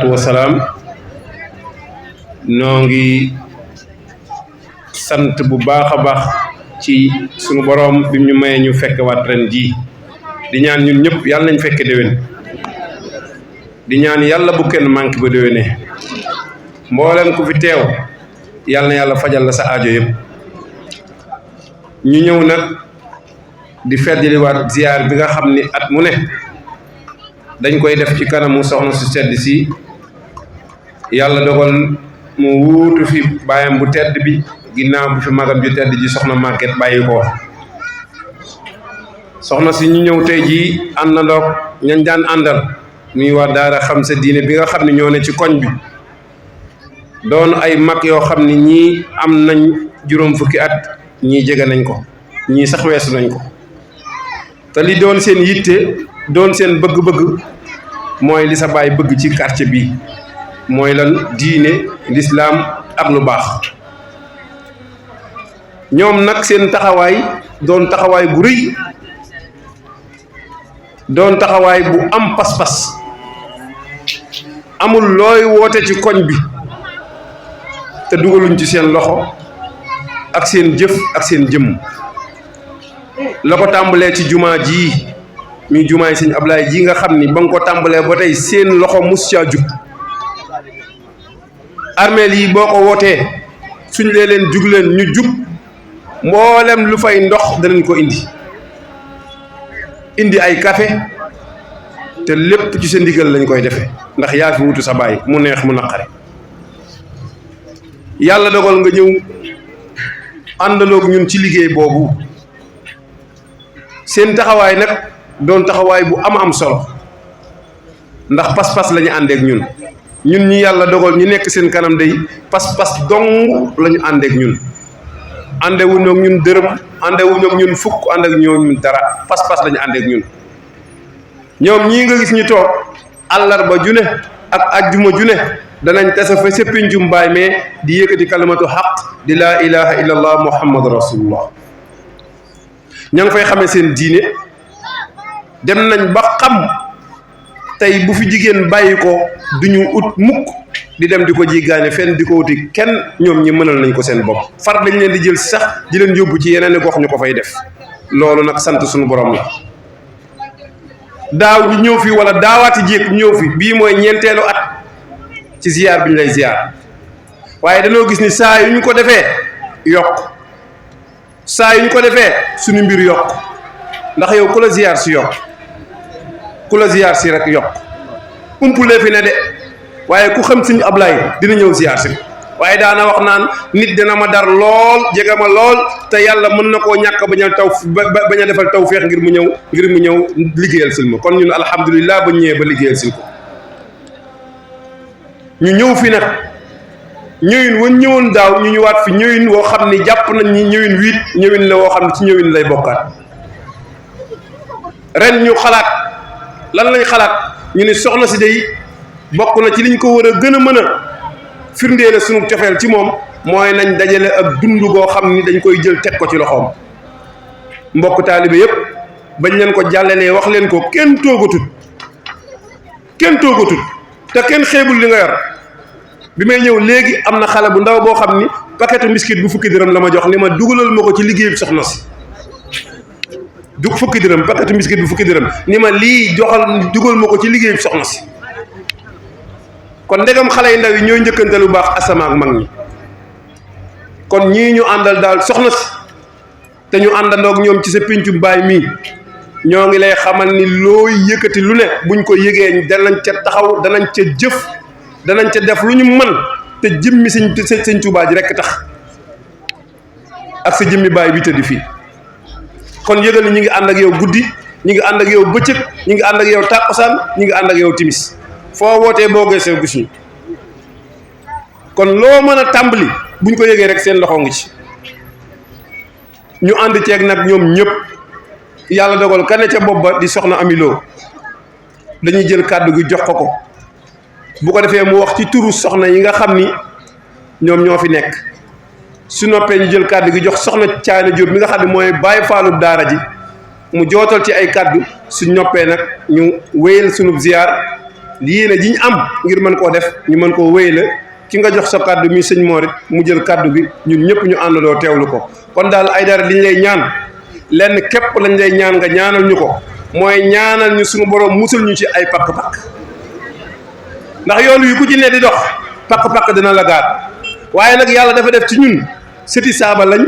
wasalaam noo ngi sant bu baax a baax ci sunu boroom bi ñu mayee ñu fekk waat ren jii di ñaan ñun ñëpp yàlla nañ fekke déwén di ñaan yàlla bu kenn manqué ba déwénee mboolem ku fi teew yàlla na yàlla fajal la sa aajo yëpp ñu ñëw nag di feddaliwaat ziyaar bi nga xam ni at mu ne dañ koy def ci kanamu soxna su tedd si yàlla dogal mu wuutu fi baayam bu tedd bi ginnaaw bu fi magam ju tedd ji soxna Maguette bàyyi ko soxna si ñu ñëw tey jii àndandoog ñañ daan àndal muy waa daara xam sa diine bi nga xam ne ñoo ne ci koñ bi doon ay mag yoo xam ne ñii am nañ juróom fukki at ñii jege nañ ko ñii sax weesu nañ ko te li doon seen yitte doon seen bëgg-bëgg mooy li sa baay bëgg ci quartier bi mooy lan diine lislaam ak lu baax ñoom nag seen taxawaay doon taxawaay bu rëy doon taxawaay bu am pas-pas amul looy woote ci koñ bi te dugaluñ ci seen loxo ak seen jëf ak seen jëmm la ko tàmbalee ci jumaa ji muy jumaay sëñ Ablaye ji nga xam ni ba nga ko tàmbalee ba tey seen loxo mus caa jug armeel yi boo ko wootee suñ leen jug leen ñu jug mboolem lu fay ndox danañ ko indi ay café te lépp ci sa ndigal lañ koy defee ndax yaa fi wutu sa baay mu neex mu naqare yàlla dogal nga ñëw àndaloog ñun ci liggéey boobu seen taxawaay nag doon taxawaay bu am solo ndax pas-pas la ñu àndeek ñun ñi yàlla dogal ñu nekk seen kanam day pas-pas dong la ñu àndeek ñun àndewuñu ak ñun dërëm àndewuñu ak ñun fukk ànd ak ñoom dara pas-pas la ñu àndeek ñun ñoom ñii nga gis ñu toog àllarba ju ne ak ajjuma ju ne danañ tase fa sa péncum baay mais di yëkkati kalimatu xaq di laa ilaha illallah muhammadu rasulullah ña ngi fay xamee seen diine dem nañ ba xam tey bu fi jigéen bàyyi ko duñu ut mukk di dem di ko jéggaane fenn di ko wuti kenn ñoom ñi mënal nañ ko seen bopp far dañ leen di jël sax di leen yóbbu ci yeneen gox ñu ko fay def loolu nag sant suñu borom la daaw ñu ñëw fi wala daawaati jéeg ñëw fi bii mooy ñeenteelu at ci ziyaar bi ñu lay ziyaar waaye dañoo gis ni saa yu ñu ko defee yokk saa yu ñu ko defee suñu mbir yokk ndax yow ku la ziyaar si yokk ku la ziyaar si rek yokk umpulee fi ne de waaye ku xam Sëñ Ablaye dina ñëw ziyaar si waaye daana wax naan nit dina ma dar lool jege ma lool te yàlla mën na koo ñàkk bañ a defal tawféex ngir mu ñëw liggéeyal sil ma kon ñun alhamdulilah ba ñëwee ba liggéeyal sil ko ñu ñëw fi nag ñëwin wañ ñëwoon daaw ñu ñëwaat fi ñëwin woo xam ni jàpp nañ ni ñëwin wiit ñëwin la woo xam ne ci ñëwin lay bokkaat ren ñu xalaat lan lañ xalaat ñu ne soxna si day bokk na ci liñ ko war a gën a mën a firndeele sunu cofeel ci moom mooy nañ dajale ak dund goo xam ni dañ koy jël teg ko ci loxoom mbokk taalibe yépp bañ leen ko jàllalee wax leen ko kenn toogatut te kenn xeebul li nga yor bi may ñëw léegi am na xale bu ndaw boo xam ni paquetu biscuit bu fukki dërëm la ma jox ni ma dugalal ma ko ci liggéey bi soxna si fukki dërëm paquetu biscuit bu fukki dërëm ni ma lii joxal dugal ma ko ci liggéey bi soxna si kon ndegam xale yu ndaw yi ñooy njëkkante lu baax asama ak mag ñi kon ñii ñu àndal daal soxna si te ñu àndandoog ñoom ci sa péncum baay mii ñoo ngi lay xamal ni loo yëkkati lu ne buñ ko yëgee danañ ca taxaw danañ ca jëf danañ ca def lu ñu mën te jëmmi sëñ Tuubaa ji rekk tax ak sa jëmmi baay bi tëdd fii kon yëgal ni ñu ngi ànd ak yow guddi ñu ngi ànd ak yow bëccëg ñu ngi ànd ak yow tàkkusaan ñu ngi ànd ak yow timis foo wootee boo geesoo gis ñu kon loo mën a tàmbali buñ ko yëgee rek seen loxo ngi ci ñu ànd ceeg nag ñoom ñëpp yàlla dogal ka ne ca bopp ba di soxna amiloo dañuy jël kàddu gi jox ko bu ko defee mu wax ci turu soxna yi nga xam ni ñoom ñoo fi nekk su noppee ñu jël kàddu gi jox soxna Caana Jóob mi nga xam ne mooy bàyyi faalu daara ji mu jootal ci ay kàddu su noppee nag ñu wéyal sunub ziyaar yéene ji ñu am ngir mën koo def ñu mën koo wéyale ki nga jox sa kàddu mi sëñ Moorit mu jël kàddu gi ñun ñëpp ñu àndandoo teewlu ko kon daal Aidara liñ lay ñaan lenn képp lañ lay ñaan nga ñaanal ñu ko mooy ñaanal ñu suñu borom musul ñu ci ay pakk-pakk ndax yoon wi ku ci ne di dox pakk-pakk dina la gaat waaye nag yàlla dafa def ci ñun sëti saaba lañ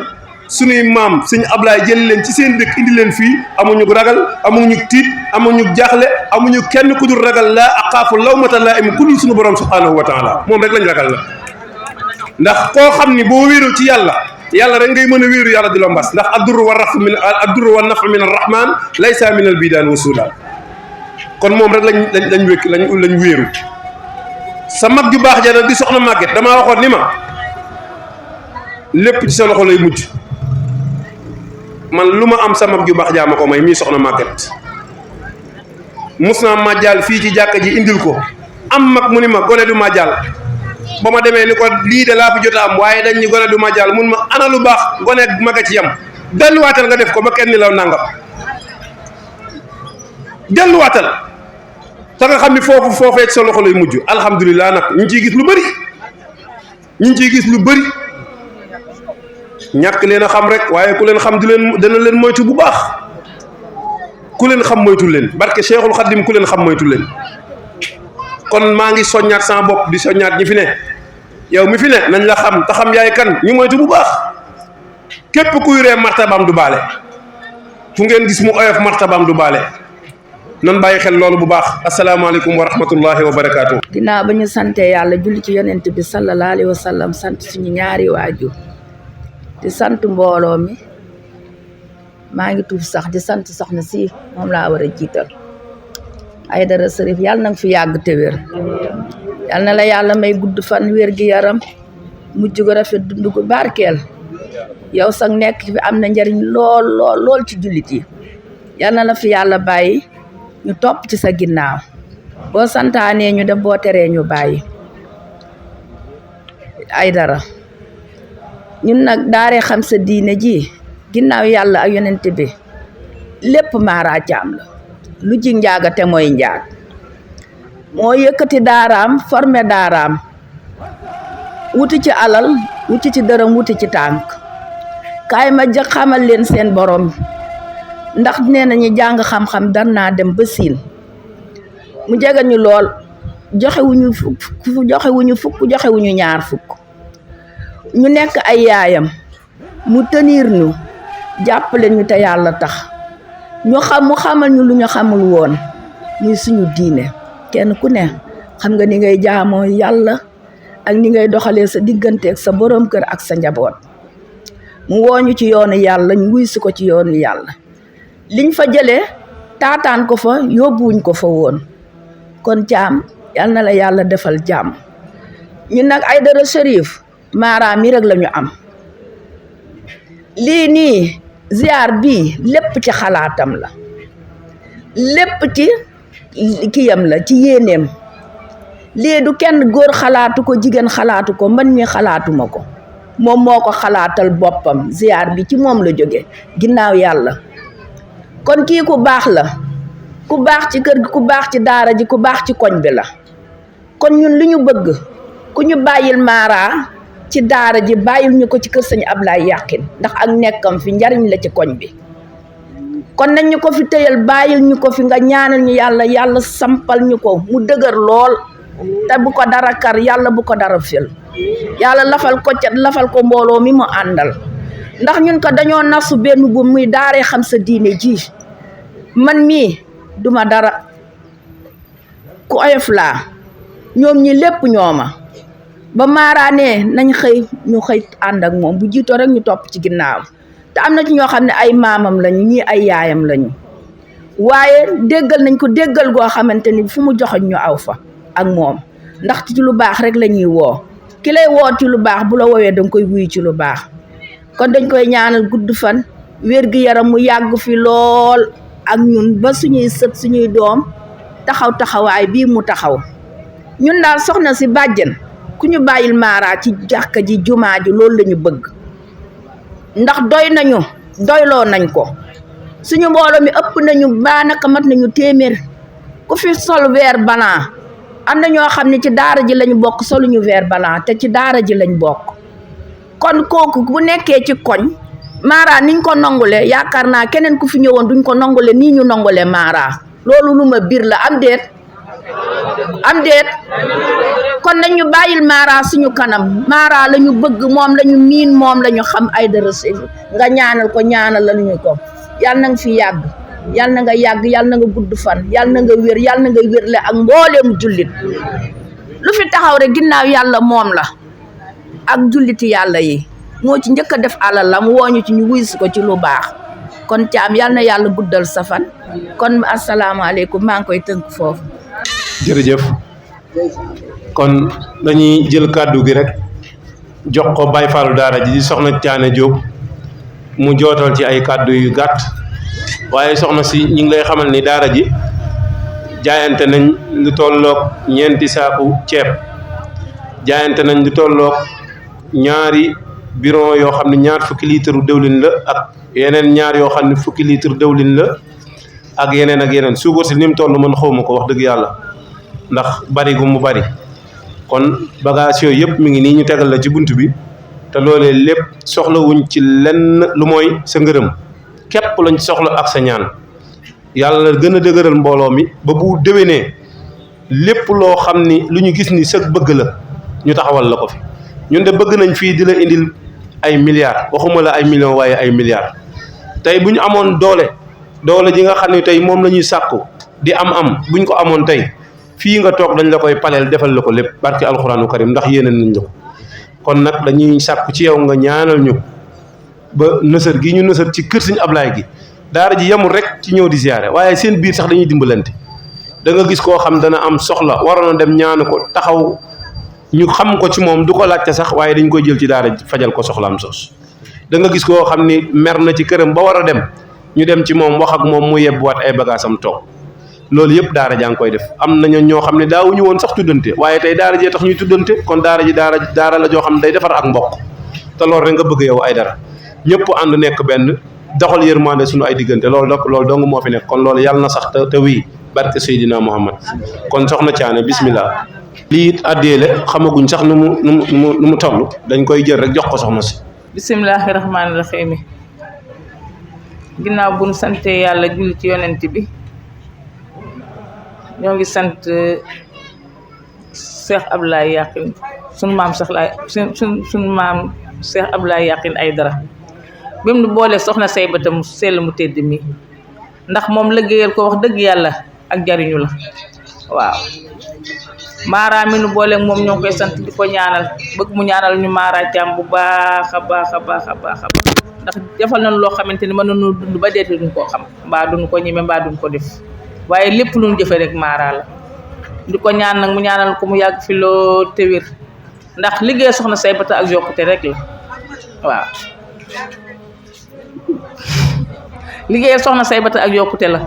suñuy maam sëñ Ablaay jël leen ci seen dëkk indi leen fii amuñu ragal amuñu tiit amuñu jaaxle amuñu kenn ku dul ragal laa aqaafu lawmata laa'im ku dul suñu borom subhaanahu wa taala moom rek lañ ragal la ndax koo xam ni boo wéeru ci yàlla rek ngay mën a wéeru yàlla di la mbas ndax addurru wa nafu min arrahman laysa min albidaan wa suudaan kon moom rek lañ wéeru sa mag ju baax ja nag di soxna Maguette damaa waxoon ni ma lépp ci sa loxo lay mujj man lu ma am sa mag ju baax jaa ma ko may mii soxna Maguette mus naa màjjal fii ci jàkka ji indil ko am mag mu ni ma gone du màjjal ba ma demee ni ko lii de laa fi jot a am waaye dañ ñu gone du màjjal mun ma ana lu baax gone maga ci yam delluwaatal nga def ko ba kenn ni la nangam delluwaatal te nga xam ni foofee ci sa loxo lay mujj alhamdulilah nag ñu ngi ciy gis lu bëri ñàkk leen a xam rek waaye ku leen xam dana leen moytu bu baax ku leen xam moytu leen barke Cheikhul Khadim ku leen xam moytu leen kon maa ngi soññaat sama bopp di soññaat ñi fi ne yow mi fi ne nañ la xam te xam yaay kan ñu moytu bu baax képp kuy ree martabaam du baale fu ngeen gis mu oyof martabaam du baale nan bàyyi xel loolu bu baax asalaamaaleykum wa rahmatullahi wa barakaatu. ginnaaw ba ñu sante yàlla julli ci yonent bi sallallahu alayhi wa sallam sant suñu ñaari waajur di sant mbooloo mi maa ngi tuub sax di sant soxna si moom laa war a jiital Aidara Cherif yàlla na nga fi yàgg te wér yàlla na la yàlla may gudd fan wér gi yaram mujj gu rafet dund gu barkeel yow sax nekk fi am na njariñ lool ci jullit yi yàlla na la fi yàlla bàyyi ñu topp ci sa ginnaaw boo santaanee ñu def boo teree ñu bàyyi Aidara ñun nag daaree xam sa diine ji ginnaaw yàlla ak yonent bi lépp Mara Thiam la lu ji njaaga te mooy njaag moo yëkkati daaraam formé daaraam wuti ci alal wuti ci dërëm wuti ci tànk kaay ma jëkk xamal leen seen borom ndax nee nañu jàng xam-xam dan naa dem ba siin mu jege ñu lool joxewuñu fukk joxewuñu ñaar fukk ñu nekk ay yaayam mu tenir ñu jàppale ñu te yàlla tax mu xamal ñu lu ñu xamul woon muy suñu diine kenn ku ne xam nga ni ngay jaamoo yàlla ak ni ngay doxalee sa diggante ak sa borom kër ak sa njaboot mu wooñu ci yoonu yàlla ñu wuy si ko ci yoonu yàlla liñ fa jëlee taataan ko fa yóbbuwuñ ko fa woon kon Thiam yal na la yàlla defal jàmm ñun nag Aidara Cherif Mara mi rek la ñu am lii nii ziar bii lépp ci xalaatam la lépp ci kiyam la ci yéeneem lii du kenn góor xalaatu ko jigéen xalaatu ko man mi xalaatuma ko moom moo ko xalaatal boppam ziar bi ci moom la jóge ginnaaw yàlla kon kii ku baax la ku baax ci kër gi ku baax ci daara ji ku baax ci koñ bi la kon ñun lu ñu bëgg ku ñu bàyyil Mara ci daara ji bàyyil ñu ko ci kër sëñ Ablaye Yàqin ndax ak nekkam fi njariñ la ci koñ bi kon nañ ñu ko fi tëyal bàyyil ñu ko fi nga ñaanal ñu yàlla sampal ñu ko mu dëgër lool te bu ko dara kar yàlla bu ko dara fil yàlla lafal ko ca lafal ko mbooloo mi mu àndal ndax ñun ko dañoo nasu benn bu muy daaree xam sa diine ji man mii duma dara ku oyof laa ñoom ñi lépp ñooma ba Mara ne nañ xëy ñu xëy ànd ak moom bu jiitoo rek ñu topp ci ginnaaw te am na ci ñoo xam ne ay maamam lañu ñii ay yaayam lañu waaye déggal nañ ko déggal goo xamante ni fu mu joxoñ ñu aw fa ak moom ndax ci lu baax rek la ñuy woo ki lay woo ci lu baax bu la woowee danga koy wuyu ci lu baax kon dañ koy ñaanal gudd fan wér gi yaram mu yàgg fi lool ak ñun ba suñuy sët suñuy doom taxaw taxawaay bii mu taxaw ñun daal soxna si bàjjen ku ñu bàyyil Mara ci jàkka ji jumaa ji loolu lañu bëgg ndax doy nañu doyloo nañ ko suñu mbooloo mi ëpp nañu baanaka mat nañu téeméer ku fi sol weer blanc am na ñoo xam ne ci daara ji lañ bokk soluñu weer blanc te ci daara ji lañ bokk kon kooku bu nekkee ci koñ Mara niñ ko nongule yaakaar naa keneen ku fi ñëwoon duñ ko nongule nii ñu nongule Mara loolu lu ma biir la am déet kon nañu bàyyil Mara suñu kanam Mara lañu bëgg moom lañu miin moom lañu xam Aïdara Sy nga ñaanal ko ñaanal lañu ko yàlla na nga fi yàgg yàlla na nga yàgg yàlla na nga gudd fan yàlla na nga wér yàlla na nga wérle ak mbooleem jullit lu fi taxaw rek ginnaaw yàlla moom la ak julliti yàlla yi moo ci njëkk a def alalam wooñu ci ñu wuysi ko ci lu baax kon Thiam yàlla na yàlla guddal sa fan kon asalaamaaleykum maa ngi koy tënk foofu. jërëjëf kon dañuy jël kàddu gi rek jox ko Baye Fallou daara ji di soxna Thiané Diop mu jootal ci ay kàddu yu gàtt waaye soxna si ñu ngi lay xamal ni daara ji jaayante nañ lu tolloog ñeenti saaku ceeb jaayante nañ lu tolloog ñaari biron yoo xam ne ñaar fukki litre dëwlin la ak yeneen ñaar yoo xam ne fukki litre dëwlin la ak yeneen suukar si ni mu toll man xawma ko wax dëgg yàlla ndax bari gu mu bari kon bagage yooyu yëpp mi ngi nii ñu tegal la ci bunt bi te loolee lépp soxlawuñ ci lenn lu mooy sa ngërëm képp lañ soxla ak sa ñaan yàlla gën a dëgëral mbooloo mi ba bu déwénee lépp loo xam ni lu ñu gis ni sa bëgg la ñu taxawal la ko fi ñun de bëgg nañ fii di la indil ay milliards waxuma la ay millions waaye ay milliards tey bu ñu amoon doole ji nga xam ne tey moom la ñuy sàkku di am buñ ko amoon tey fii nga toog dañ la koy paleel defal la ko lépp barki alxuraanu karim ndax yéeneen nañ la ko kon nag dañuy sàkku ci yow nga ñaanal ñu ba nësër gi ñu nësër ci kër Sëñ Ablaay gi daara ji yemul rek ci ñëw di ziyaare waaye seen biir sax dañuy dimbalante da nga gis koo xam dana am soxla waroon a dem ñaanu ko taxaw ñu xam ko ci moom du ko laajte sax waaye dañ koy jël ci daara fajal ko soxlaam sos da nga gis koo xam ni mer na ci këram ba war a dem ñu dem ci moom wax ak moom mu yebbuwaat ay bagaasam toog loolu yëpp daara jaa ngi koy def am nañu ñoo xam ne daawuñu woon sax tuddante waaye tey daara jee tax ñuy tuddante kon daara ji daara la joo xam ne day defar ak mbokk te loolu rek nga bëgg yow Aïdara ñëpp ànd nekk benn doxal yërmande suñu ay diggante loolu dong moo fi nekk kon loolu yàlla na sax te wii barke Seydina Muhammad kon soxna Thiané bismillah lii it addeele xamaguñ sax nu mu toll dañ koy jël rek jox ko soxna si. bisimilahi rahmaani rahiim ginnaaw bu nu sante yàlla julli ci yonent bi ñoo ngi sant Cheikh Abdoulaye Yakhine sunu maam Cheikh Abdoulaye Yakhine Aïdara bi mu boolee soxna Saybata mu sell mu tedd mi ndax moom liggéeyal ko wax dëgg yàlla ak jariñu la waaw Mara mi nu booleeg moom ñoo ngi koy sant di ko ñaanal bëgg mu ñaanal ñu Mara Thiam bu baax a baax ndax defal nañu loo xamante ni mën nañu dund ba dee duñ koo xam mbaa duñ ko ñeme mbaa duñ ko def waaye lépp lu ñu jëfee rek Mara la di ko ñaan nag mu ñaanal ko mu yàgg fi loo te wér ndax liggéey soxna Saybata ak yokkute rek la waaw liggéeyal soxna Saybata ak yokkute la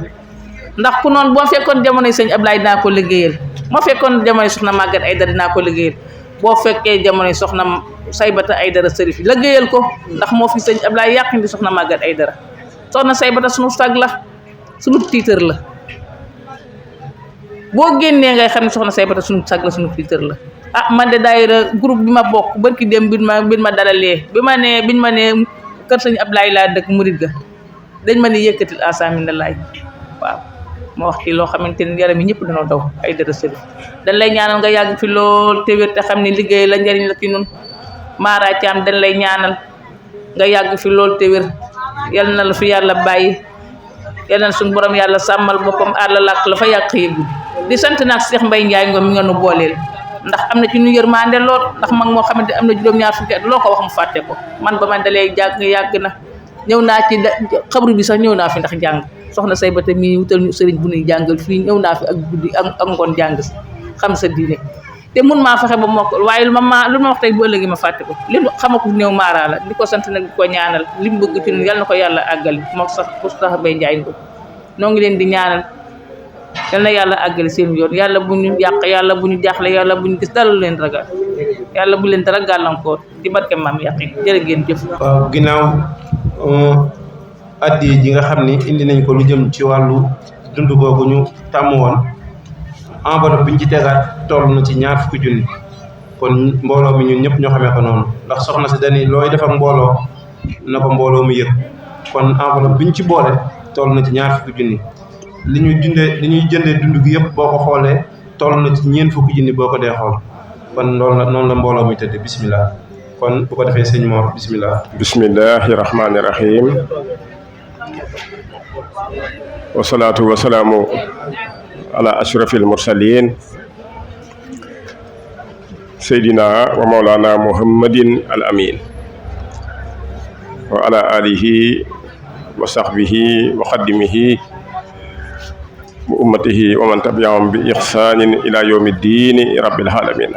ndax ku noonu boo fekkoon jamonoy sëñ Ablaye dinaa ko liggéeyal moo fekkoon jamonoy soxna Maguette Aïdara dinaa ko liggéeyal boo fekkee jamonoy soxna Saybata Aïdara Sërif liggéeyal ko ndax moo fi sëñ Ablaye Yakhine di soxna Maguette Aïdara soxna Saybata sunu sag la sunu tiitër la boo génnee ngay xam ne soxna Saybata sunu sag la sunu tiitër la man de daayira groupe bi ma bokk barki dem bi ma dalalee biñ ma ne kër sëñ Ablaye laa dëkk murid ga dañ ma ne yëkkatil asaaminalaay waaw ma wax ci loo xamante ni yaram yi ñëpp dañoo daw Aïdara Sërif dañ lay ñaanal nga yàgg fi lool te wér te xam ne liggéey la njariñ la ci ñun Mara Thiam dañ lay ñaanal nga yàgg fi lool te wér yal na la fi yàlla bàyyi yal na suñu borom yàlla sàmmal boppam àll làkk la fa yàq yëggu di sant nag Cheikh Mbaye Ndiaye Ngom mi nga nu booleel ndax am na ci ñu yërmande lool ndax mag moo xamante am na juróom-ñaar fukki at loo ko wax mu fàtte ko man ba man dalee jàng yàgg na ñëw naa ci xabru bi sax ñëw naa fi ndax jàng soxna Saybata mii wutal ñu sëriñ bu ñuy jàngal fii ñëw naa fi ak guddi ak ngoon jàng si xam sa diine te mun maa fexe ba mokk waaye lu ma wax tey bu ëllëgee ma fàtte ko li xamaku néew Mara la di ko sant nag di ko ñaanal li mu bëgg ci ñun yal na ko yàlla àggali moom sax Cheikh Mbaye Ndiaye Ngom noo ngi leen di ñaanal yal na yàlla àggali seen yoon yàlla bu ñu yàq yàlla bu ñu jaaxle yàlla bu ñu gis dara lu leen ragal yàlla bu leen dara gàllankoor ci barke maam yàqi jërë ngeen jëf. waaw ginnaaw addi ji nga xam ni indi nañ ko lu jëm ci wàllu dund googu ñu tàmm woon enveloppe bi ñu ci tegaat toll na ci 20 junni kon mbooloo mi ñun ñëpp ñoo xamee ko noonu ndax soxna si dañuy looy def ak mbooloo na ko mbooloo mu yëg kon enveloppe bi ñu ci boole toll na ci 20 junni li ñuy jëndee dund gi yëpp boo ko xoolee toll na ci 40 junni boo ko dee xool kon loolu la noonu la mbooloo muy tëdd bismillah kon bu ko defee sëñ Mor bismillah. bismillahi rahmaani rahim wasalaatu wasalaamu ala ashrafil mursalin seydina wa maulana muhammadin al amin wa ala alihi wa sahbihi wa xaddimihi wa ummatihi wa man tabiahum bi ihsanin ila yawmi ddini rabbil alamin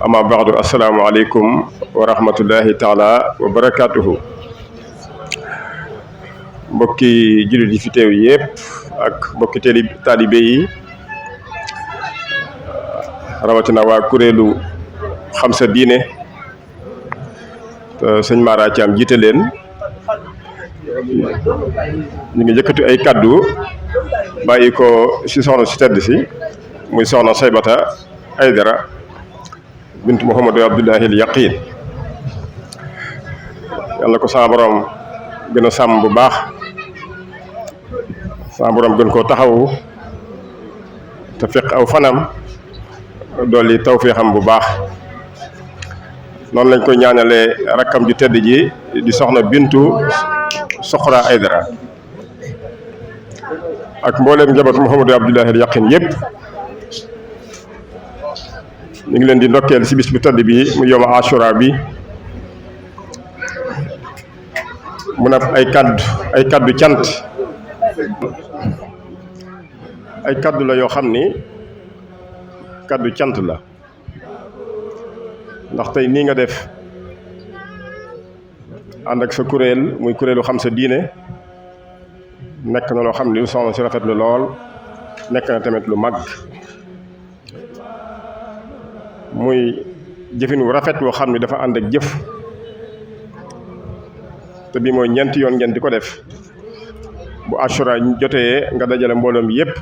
amma baadu assalaamu aleykum wa rahmatullahi taala wa barakatuhu mbokki jullit yi fi teew yëpp ak mbokki taalibe yi rawatina waa kuréelu xam sa diine te sëñ Mara Thiam jiite leen ñu ngi yëkkati ay kaddu bàyyi ko ci soxna si tedd si muy soxna Saybata Aydara bintu Muhammadu Abdullahi al Yaqin yàlla ko sama borom gën a sàmm bu baax sama borom gën koo taxawu te fekk aw fanam dolli tawféexam bu baax noonu lañ koy ñaanalee rakkam ju tedd ji di soxna bintu Soxra Aydara ak mbooleem njabootu Muhammadu Abdullahi al Yaqin yëpp ñu ngi leen di ndokkeel ci bis bu tedd bi mu yowma Ashura bi mu nag ay kaddu cant ay kaddu la yoo xam ni kaddu cant la ndax tey nii nga def ànd ak sa kuréel muy kuréelu xam sa diine nekk na loo xam ni lu soxna si rafet lu lool nekk na tamit lu mag muy jëfin wu rafet woo xam ni dafa ànd ak jëf te bii mooy ñeenti yoon ngeen di ko def bu Ashura jotee nga dajale mbooloo mi yépp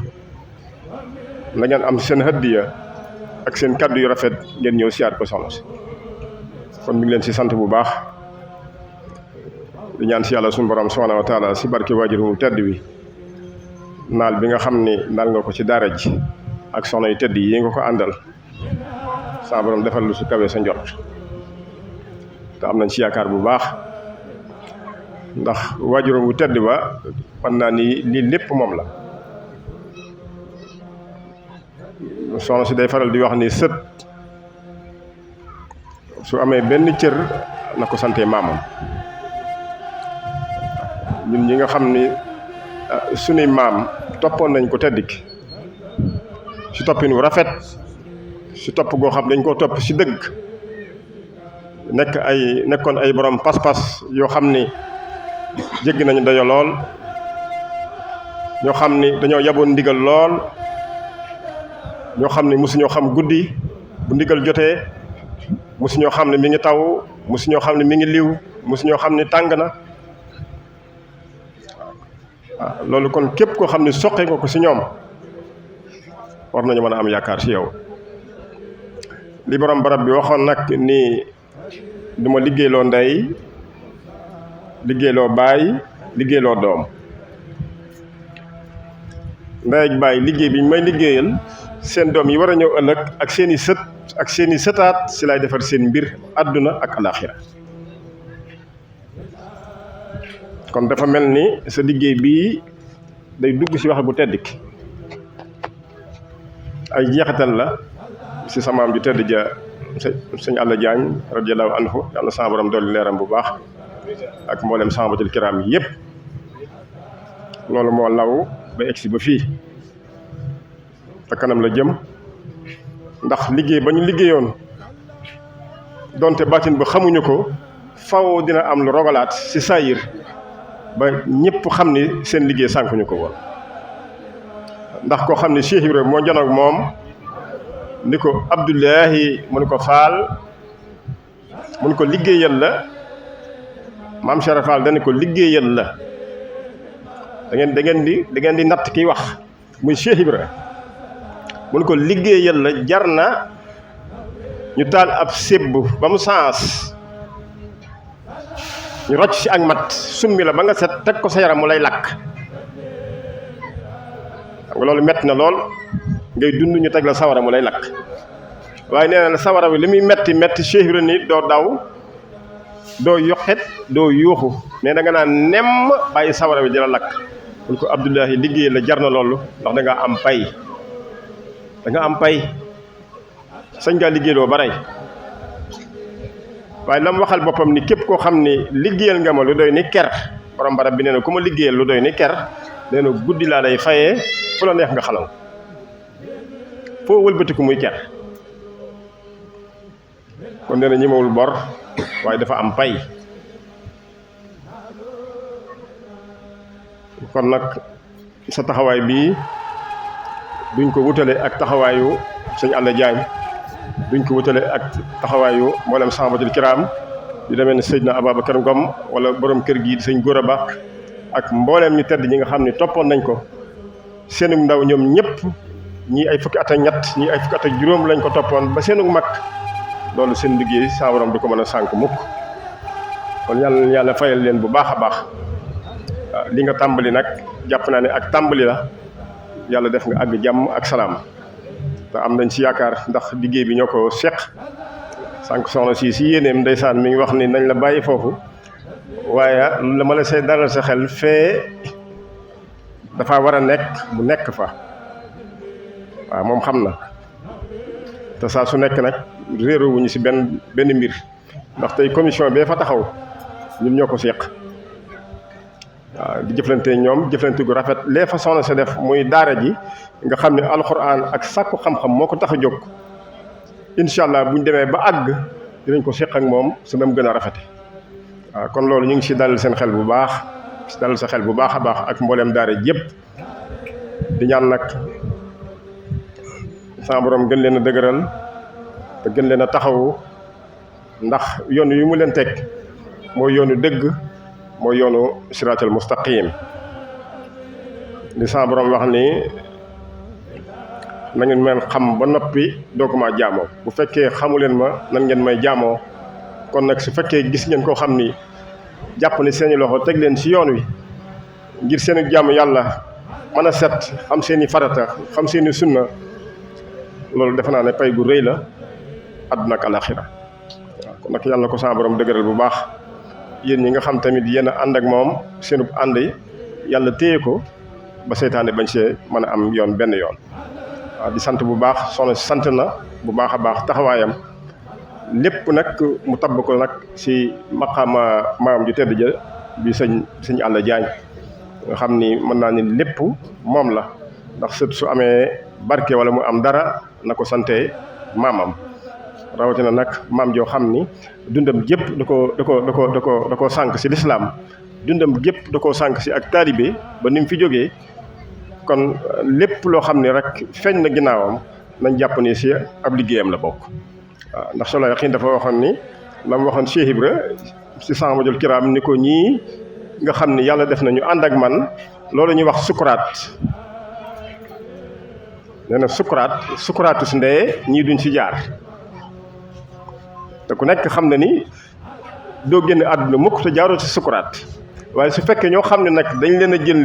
la ngeen am seen hadiya ak seen kaddu yu rafet ngeen ñëw siyaat ko soxna si kon mi ngi leen si sant bu baax di ñaan si yàlla suñu borom subhanahu wa taala si barke waajur mu tedd bi naal bi nga xam ni naal nga ko ci daara ji ak soxna yu tedd yi nga ko àndal sa borom defal lu su kawe sa njort te am nañ si yaakaar bu baax ndax waajuram bu tedd ba man naa ni lii lépp moom la soxna si day faral di wax ni sët su amee benn cër na ko sante maamam ñun ñi nga xam ni sunuy maam toppoon nañ ko tedd ki si toppin wu rafet si topp goo xam dañ koo topp si dëgg nekkoon ay borom pas-pas yoo xam ni jéggi nañu dayo lool ñoo xam ni dañoo yaboon ndigal lool ñoo xam ni mosuñoo xam guddi bu ndigal jotee mosuñoo xam ne mi ngi taw mosuñoo xam ne mi ngi liw mosuñoo xam ni tàng na waaw loolu kon képp koo xam ni soqe nga ko si ñoom war nañu mën a am yaakaar si yow li borom barab bi waxoon nag ni du ma liggéeyloo ndey liggéeyloo baay liggéeyloo doom ndey ak baay liggéey bi ñu may liggéeyal seen doom yi war a ñëw ëllëg ak seeni sët ak seeni sëtaat si lay defar seen mbir àdduna ak alaxira kon dafa mel ni sa liggéey bii day dugg si wax bu tedd ki ay jeexital la si sa maam ju tedd ja sëñ Alla Jaañ radiyallahu anhu yàlla sa borom dolli leeram bu baax ak mboolem sahabatul kiram yi yëpp loolu moo law ba egsi ba fii te kanam la jëm ndax liggéey ba ñu liggéeyoon donte baatin ba xamuñu ko faw dina am lu rogalaat si saayir ba ñëpp xam ni seen liggéey sànkuñu ko woon ndax koo xam ne Cheikh Ibra moo janoog moom ni ko Abdullahi mu ni ko Faal mu ni ko liggéeyal la maam Cheikh Fall dani ko liggéeyal la da ngeen di natt kiy wax muy Cheikh Ibra mu ni ko liggéeyal la jar na ñu taal ab sébb ba mu saas ñu rocc ci ak mat summi la ba nga set teg ko sa yaram mu lay lakk xam nga loolu metti na lool ngay dund ñu teg la sawara mu lay lakk waaye nee na sawara bi li muy metti metti Cheikh Ibra ni doo daw doo yoxet doo yuuxu mais da nga naan nemm bàyyi sawara bi di la lakk mun ko Abdullahi liggéey la jar na loolu ndax da nga am pay sañ ngaa liggéeyloo baray waaye la mu waxal boppam ni képp koo xam ni liggéeyal nga ma lu doy ni ker borom barab bi nee na ku ma liggéeyal lu doy ni ker nee na guddi laa lay fayee fu la neex nga xalaw foo wëlbatiku muy ker kon nee na ñemewul bor waaye dafa am pay kon nag sa taxawaay bii duñ ko wutale ak taxawaayu sëñ Alla Diagne duñ ko wutale ak taxawaayu mboolem sahabatul kiram di demee ne Seydina Ababacar Ngom wala borom kër gi sëñ Góora Ba ak mbooleem ñu tedd ñi nga xam ne toppoon nañ ko seenug ndaw ñoom ñëpp ñii ay fukki at ak ñett ñii ay fukki at ak juróom lañ ko toppoon ba seenug mag loolu seen liggéey saa borom du ko mën a sànk mukk kon yàlla fayal leen bu baax a baax li nga tàmbali nag jàpp naa ne ak tàmbali la yàlla def nga àgg jàmm ak salaam te am nañ ci yaakaar ndax liggéey bi ñoo ko seq sànq soxna si yéeneem ndeysaan mi ngi wax ni nañ la bàyyi foofu waaye la ma la see dalal sa xel fee dafa war a nekk mu nekk fa waaw moom xam na te saa su nekk nag réeroowuñu ci benn mbir ndax tey commission bee fa taxaw ñun ñoo ko seq waaw di jëflante ñoom jëflante gu rafet lee fa soxna sa def muy daara ji nga xam ne alxuraan ak sàkku xam-xam moo ko tax a jóg incha allah buñ demee ba àgg dinañ ko seq ak moom su dem gën a rafete waaw kon loolu ñu ngi ci dalal seen xel bu baax ci dalal sa xel bu baax a baax ak mbooleem daara yëpp di ñaan nag sama borom gën leen a dëgëral te gën leen a taxawu ndax yoon yu mu leen teg mooy yoonu dëgg mooy yoonu siraatal mustaqim li sama borom wax ni na ngeen mën xam ba noppi doo ko maa jaamoo bu fekkee xamu leen ma nan ngeen may jaamoo kon nag su fekkee gis ngeen koo xam ni jàpp ni seeni loxo teg leen ci yoon wi ngir seeni jaamu yàlla mën a set xam seeni farata xam seeni sunna loolu defe naa ne pay gu rëy la àdduna ak alaxira waaw kon nag yàlla ko sama borom dëgëral bu baax yéen ñi nga xam tamit yéen a ànd ak moom seenub ànd yàlla téye ko ba seytaane bañ see mën a am yoon benn yoon waaw di sant bu baax soxna si sant na bu baax a baax taxawaayam lépp nag mu tabb ko nag si maqaama maam ju tedd ja bi sëñ Alla Diagne nga xam ni mën naa ni lépp moom la ndax sët su amee barke wala mu am dara na ko sante maamam rawatina nag maam joo xam ni dundam gépp da ko sànq si lislaam dundam gépp da koo sànq si ak taalibe ba ni mu fi jógee kon lépp loo xam ni rek feeñ na ginnaawam nañ jàpp ni si ab liggéeyam la bokk waaw ndax solo yaqiin dafa waxoon ni la mu waxoon Cheikh Ibra si sahabatul kiram ni ko ñii nga xam ni yàlla def nañu ànd ak man loolu ñuy wax sukuraat nee na sukuraatu si ndeye ñii duñ si jaar te ku nekk xam na ni doo génn àdduna mukk te jaaroo si sukuraat waaye su fekkee ñoo xam ne nag dañ leen a jël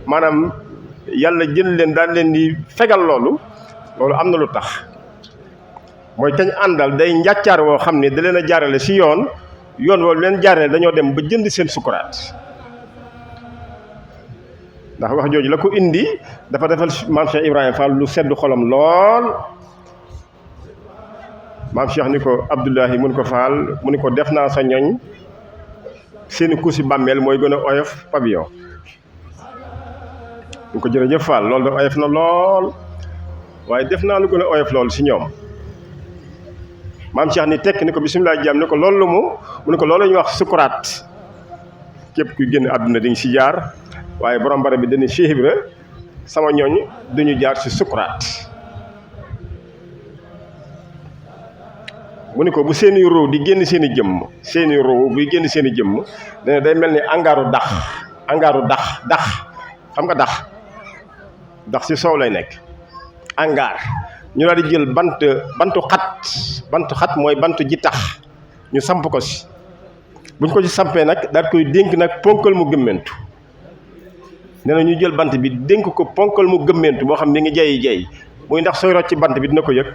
maanaam yàlla jël leen daal leen di fegal loolu am na lu tax mooy kañ àndal day njàccaar woo xam ne da leen a jaarale si yoon woo leen jaarale dañoo dem ba jënd seen sukuraat ndax wax jooju la ko indi dafa defal maam Cheikh Ibrahima Fall lu sedd xolam lool maam Cheikh ni ko Abdullahi mun ko Fall mu ni ko def naa sa ñoñ seeni kuusi bàmmeel mooy gën a oyof pavillon ñu ko jërëjëf Fall loolu da oyof na lool waaye def naa lu gën a oyof lool si ñoom maam Cheikh ni tekk ni ko bisimilah jàmm ni ko loolu mu ni ko loolu la ñuy wax sukuraat képp kuy génn àdduna di nga si jaar waaye borom bara bi dañuy Cheikh Ibra sama ñooñ duñu jaar ci sukuraat mu ni ko bu seeni ruu di génn seeni jëmm seeni ruu buy génn seeni jëmm dana day mel ni angaaru dax xam nga dax ci soow lay nekk angaar ñu daal di jël bantu xat mooy bantu ji tax ñu samp ko si buñ ko ci sampee nag daal koy dénk nag ponkal mu gëmmentu nee na ñu jël bant bi dénk ko ponkal mu gëmmentu moo xam ni ngi jay muy ndax sooy rocc ci bant bi dina ko yëg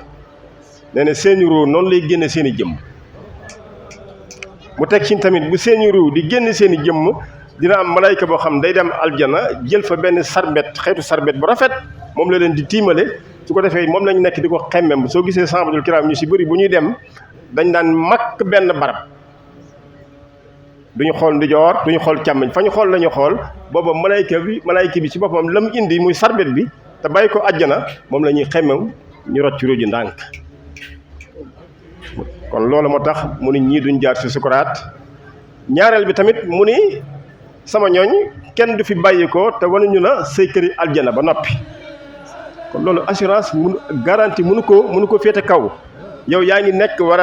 nee na seeni ruu noonu lay génne seeni jëmm mu teg ci tamit bu seeni ruu di génne seeni jëmm dina am malayka boo xam day dem aljana jël fa benn sarbet xeetu sarbet bu rafet moom la leen di tiimale su ko defee moom lañu nekk di ko xemmem soo gisee sahabatul kiram ñu si bëri bu ñuy dem dañ daan makk benn barab duñu xool ndijoor duñu xool càmmoñ fa ñu xool lañu xool booba malayka bi ci boppam la mu indi muy sarbet bi te bàyyi ko àjjana moom la ñuy xemmem ñu rocc ruuji ndànk kon loolu moo tax mu ni ñii duñ jaar ci sukuraat ñaareel bi tamit mu ni sama ñooñ kenn du fi bàyyi ko te wanuñu la say këri aljana ba noppi kon loolu assurance mun garantie mënu ko féete kaw yow yaa ngi nekk war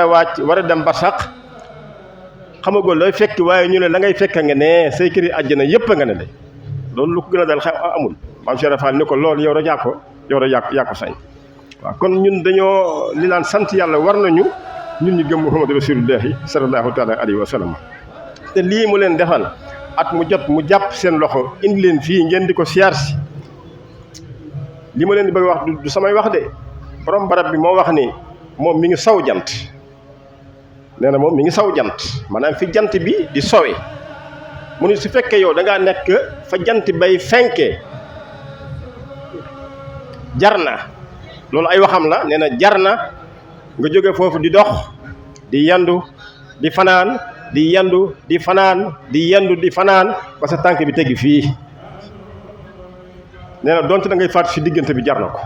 a dem barsàq xamagoo looy fekk waaye ñu ne la ngay fekk nga ne say këri aljana yépp nga ne de loolu lu ko gën a dal xew amul maam Cheikh Fall ni ko loolu yow rek yaa ko sañ waaw kon ñun dañoo li laan sant yàlla war nañu ñun ñu gëm Muhammadu Rasulullahi sallallahu taala alayhi wa sallam te lii mu leen defal at mu jot mu jàpp seen loxo indi leen fii ngeen di ko siyaar si li ma leen di bëgg wax du samay wax de borom barab bi moo wax ni moom mi ngi saw jant nee na moom mi ngi saw jant maanaam fi jant bi di sowe mu ni su fekkee yow da ngaa nekk fa jant bay fenkee jar na loolu ay waxam la nee na jar na nga jóge foofu di dox di yandu di fanaan di yandu di fanaan di yandu di fanaan ba sa tànk bi teggi fii nee na donte da ngay faatu si diggante bi jar na ko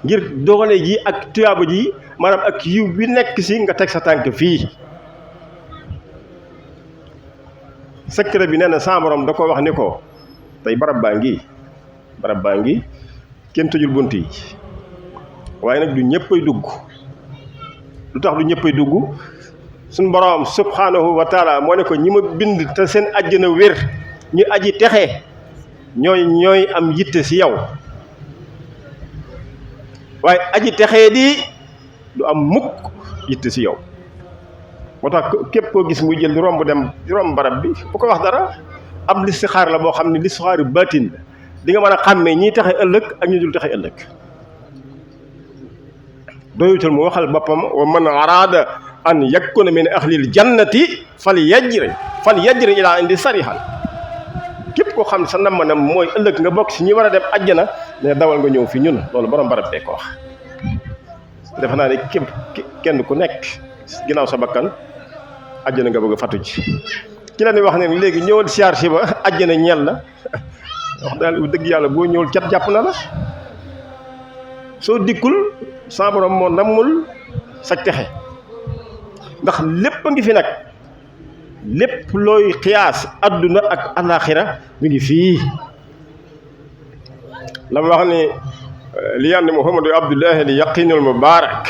ngir doole ji ak tuyaaba ji maanaam ak yiw bi nekk si nga teg sa tànk fii secret bi nee na sa borom da ko wax ni ko tey barab baa ngi kenn tëjul bunt yi waaye nag du ñëppay dugg lu tax du ñëppay dugg suñ borom subhanahu wa taala moo ne ko ñi ma bind te seen àjjana wér ñu aji texe ñooy am yitte ci yow waaye aji texee di du am mukk yitte ci yow moo tax képp koo gis muy jël di romb barab bi bu ko wax dara am listixaar la boo xam ne listixaaru baatin la di nga mën a xàmmee ñiy texe ëllëg ak ñi dul texe ëllëg doyutal mu waxal boppam wa man araada an yakuna min ahlil jannati fal yajri ilaa indi sarihal képp koo xam ne sa nammanam mooy ëllëg nga bokk si ñi war a dem àjjana ne dawal nga ñëw fi ñun loolu borom barab bee ko wax defe naa ne képp kenn ku nekk ginnaaw sa bakkan àjjana nga bëgg a fatu ci ki la ni wax ne léegi ñëwal siyaar si ba àjjana ñeel la wax daal dëgg yàlla boo ñëwul cat jàpp na la soo dikkul sa borom moo nammul sa texe ndax lépp a ngi fi nag lépp looy xiyaas adduna ak alaxira mi ngi fii la ma wax ni li yànd Muhammadu Abdullahi li yaqinul mubarak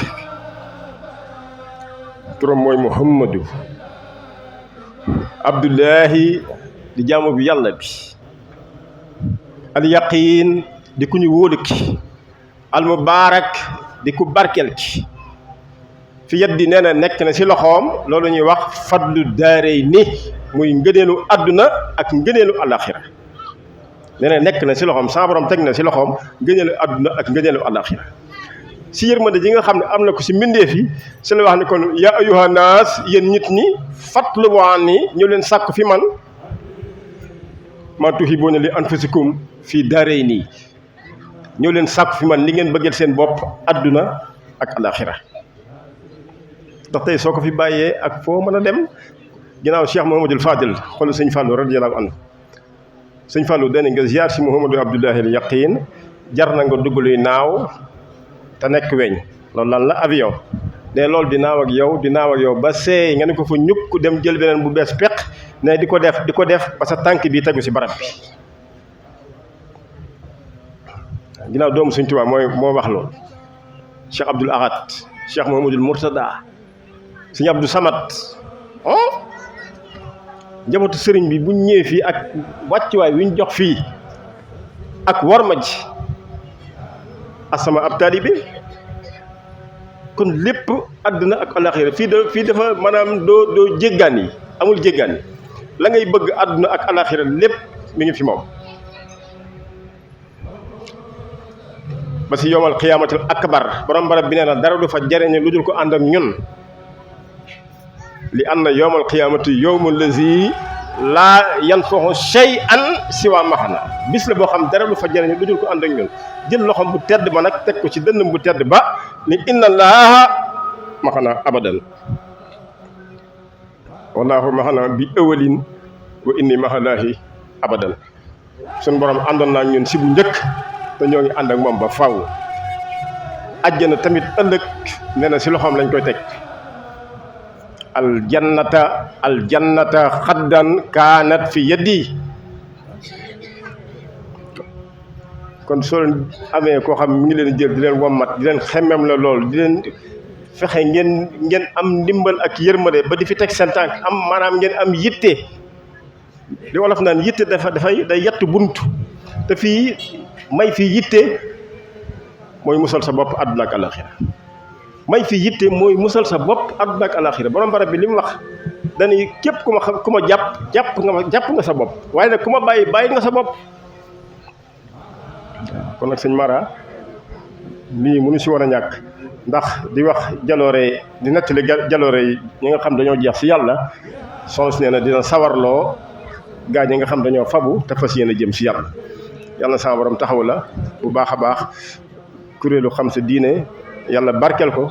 turam mooy Muhammadu Abdullahi di jaamu bi yàlla bi al yaqin di ku ñu wóolu ki al mubarak di ku barkel ki fi yaddi nee na nekk na ci loxoom loolu ñuy wax fadlu daarey ni muy ngëneelu àdduna ak ngëneelu alaxira nee na nekk na ci loxoom sa borom teg na ci loxoom ngëneelu àdduna ak ngëneelu alaxira ci yërmande ji nga xam ne am na ko ci mbindeef yi ci la wax ne kon yaa ayyuha naas yéen nit ñi fatlubu anni ñu leen sàkk fi man maa tuhibbuuna li anfusikum fii daarey nii ñëw leen sàkku fi man li ngeen bëggal seen bopp àdduna ak alaxira ndax tey soo ko fi bàyyee ak foo mën a dem ginnaaw Cheikh Mouhamadul Fadil xool sëñ Fallou radiyallahu anhu sëñ Fallou dana nga ziar si Mouhamadou Abdullahi al Yaqin jar na nga dugg luy naaw te nekk weñ loolu lan la avion ne loolu di naaw ak yow ba seey nga ne ko fa ñukk dem jël beneen bu bees peq ne di ko def ba sa tànk bi tegu si barab bi ginnaaw doomu Sëñ Tuubaa moo wax loolu Cheikh Abdoul Ahad Cheikh Mouhamadoul Mourtada Sëñ Abdou Samad njabootu sëriñ bi buñ ñëwee fii ak wàccuwaay wi ñu jox fii ak warma ji asama ab taalibe kon lépp àdduna ak alaxira fii dafa maanaam doo jéggaan yi amul jéggaan yi la ngay bëgg àdduna ak alaxira lépp mi ngi fi moom ba si yowmal xiyaamatul akbar borom barab bi nee na dara du fa jariñe lu dul ko ànd ak ñun li anna yowmal xiyaamati yowmul lazi laa yanfahu shay'an siwa maxana bis la boo xam dara du fa jariñe lu dul ko ànd ak ñun jël loxom bu tedd ba nag teg ko ci dënnam bu tedd ba ni inna laaha maxana abadan wallaahu maxana bi ëwalin wa inni maxalaahi abadan suñ borom àndoon naa ñun si bu njëkk te ñoo ngi ànd ak moom ba faw àjjana tamit ëllëg nee na si loxoom lañ koy teg aljannata xaddan kaanat fi yeddi kon soo leen amee koo xam mi ngi leen jël di leen wommat di leen xemmem la lool di leen fexe ngeen am ndimbal ak yërmande ba di fi teg seen tànk am maanaam ngeen am yitte li wolof naan yitte day yett bunt te fii may fii yitte mooy musal sa bopp àdduna ak alaxira may fii yitte mooy musal sa bopp àdduna ak alaxira borom barab bi li mu wax dañuy képp ku ma jàpp nga sa bopp waaye nag ku ma bàyyi nga sa bopp kon nag sëñ Mara lii mënu si war a ñàkk ndax di wax jaloore di nettali jaloore yi ñi nga xam dañoo jeex si yàlla soxna si nee na dina sawarloo gaa ñi nga xam dañoo fabu te fas yéene jëm si yàlla yàlla na sama borom taxaw la bu baax a baax kuréelu xam sa diine yàlla barkeel ko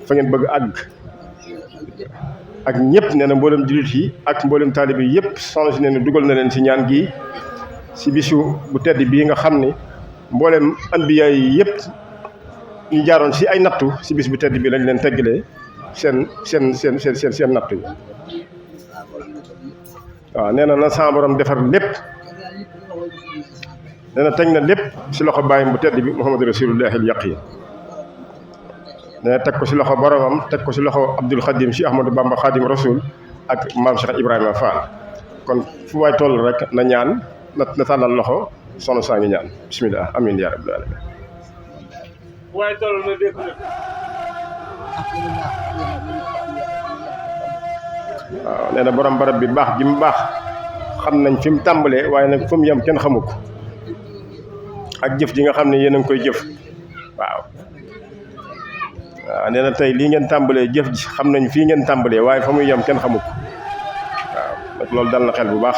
fa ngeen bëgg àgg ak ñëpp nee na mboolem jullit yi ak mboolem taalibe yi yëpp soxna si nee na dugal na leen si ñaan gi si bisu bu tedd bii nga xam ni mboolem anbiya yi yëpp ñu jaaroon si ay nattu si bis bu tedd bi lañ leen teggalee seen nattu yi waaw nee na sama borom defar lépp nee na teg na lépp si loxo bàyyim bu tedd bi Muhammadu Rasulullahil yaqin nee na teg ko si loxo boromam teg ko si loxo Abdul Xadim si Ahmadou Bamba Xadim Rasul ak maam Cheikh Ibrahima Fall kon fu waay toll rek na ñaan na tàllal loxo soxna saa ngi ñaan bismillah amin ya rabbil alamin waay toll na dégg waaw nee na borom barab bi baax ji mu baax xam nañ fi mu tàmbalee waaye nag fa mu yem kenn xamu ko ak jëf ji nga xam ne yéen a ngi koy jëf waaw nee na tey lii ngeen tàmbalee jëf ji xam nañ fii ngeen tàmbalee waaye fa muy yem kenn xamu ko waaw nag loolu dal na xel bu baax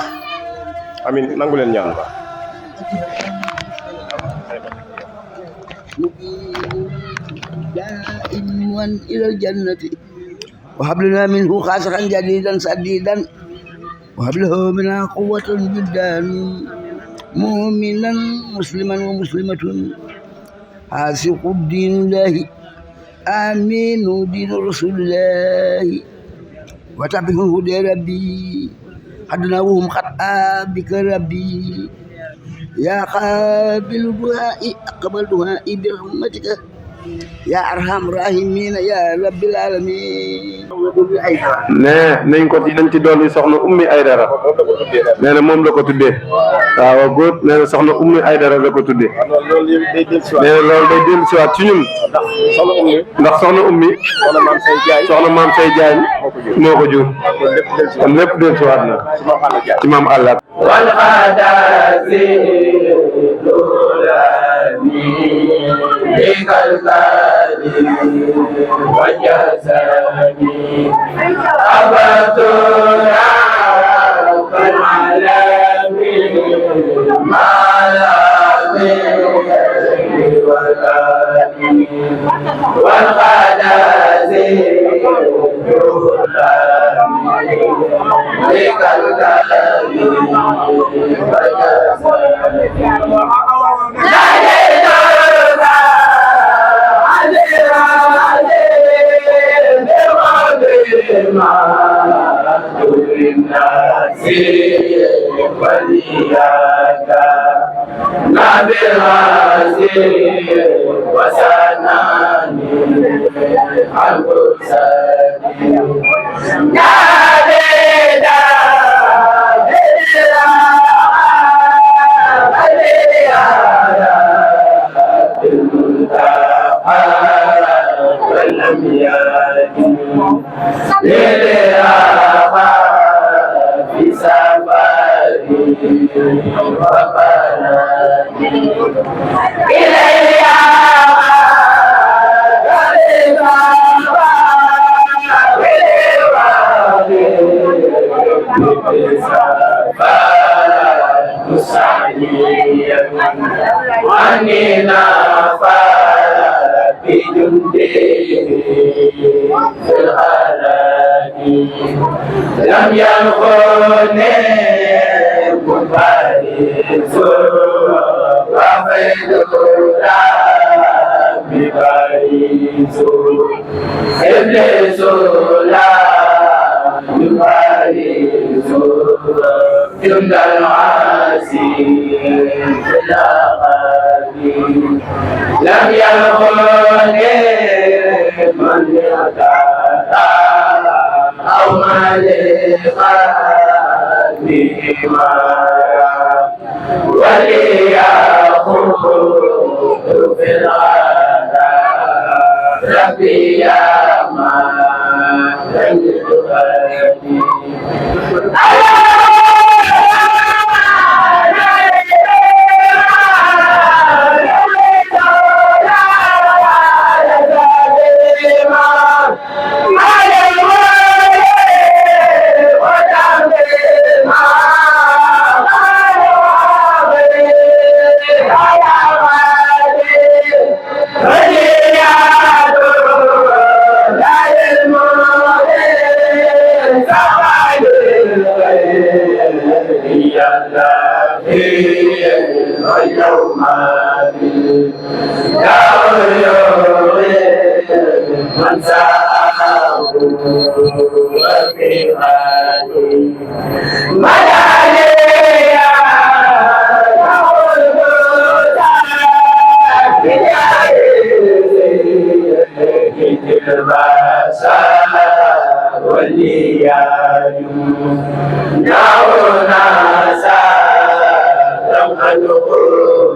amin nangu leen ñaan baax إلى الجنة وهب لنا منه خاسرا جديدا سديدا وهب له منها قوة جدا مؤمنا مسلما ومسلمة عاشق الدين الله آمين دين رسول الله وتبعه هدى ربي حدنا وهم خطأ بك ربي يا قابل دعائي أقبل دعائي برحمتك يا أرحم الراحمين يا رب العالمين. nee nañ ko ci dañ ci dolli soxna Ummi Aydara nee na moom la ko tuddee waaw góor nee na soxna Ummi Aydara la ko tuddee nee na loolu day dellu siwaat ci ñun ndax soxna Ummi soxna maam say Jaañ moo ko jur kon lépp dellu siwaat na ci maam Allah وجسدي أبت رب العالمين ما لا والقدس لك الناس ولياك بالعزيز وسناني عن قدساني نادينا ولم يأتي للآخر في سفري ربنا إلي عني نافع بجنده في الغلاء لم ينخني مبارز وفيد ببارز إبليس لا يبارز جند العاسي في الأغاني لم ينخني من يتعالى أو ملقا بما وليأخذ في العالم ربي يا ما لم يغني اليوم من ساءه وفي غالي ملاليا والليالي دعونا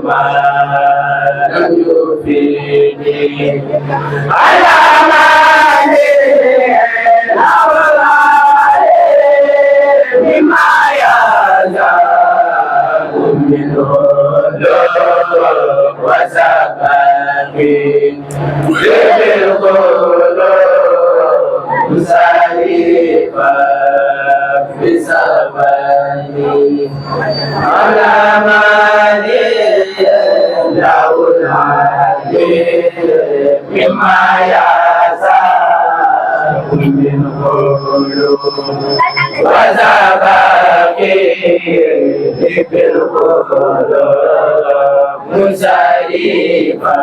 ما لم يفيدني على مالي بما يزال من هدوء وسباكي بالقلوب سالفا بسباني على مالي له العليم مما يسار من قلوب وزباكي بالقلوب مسالفا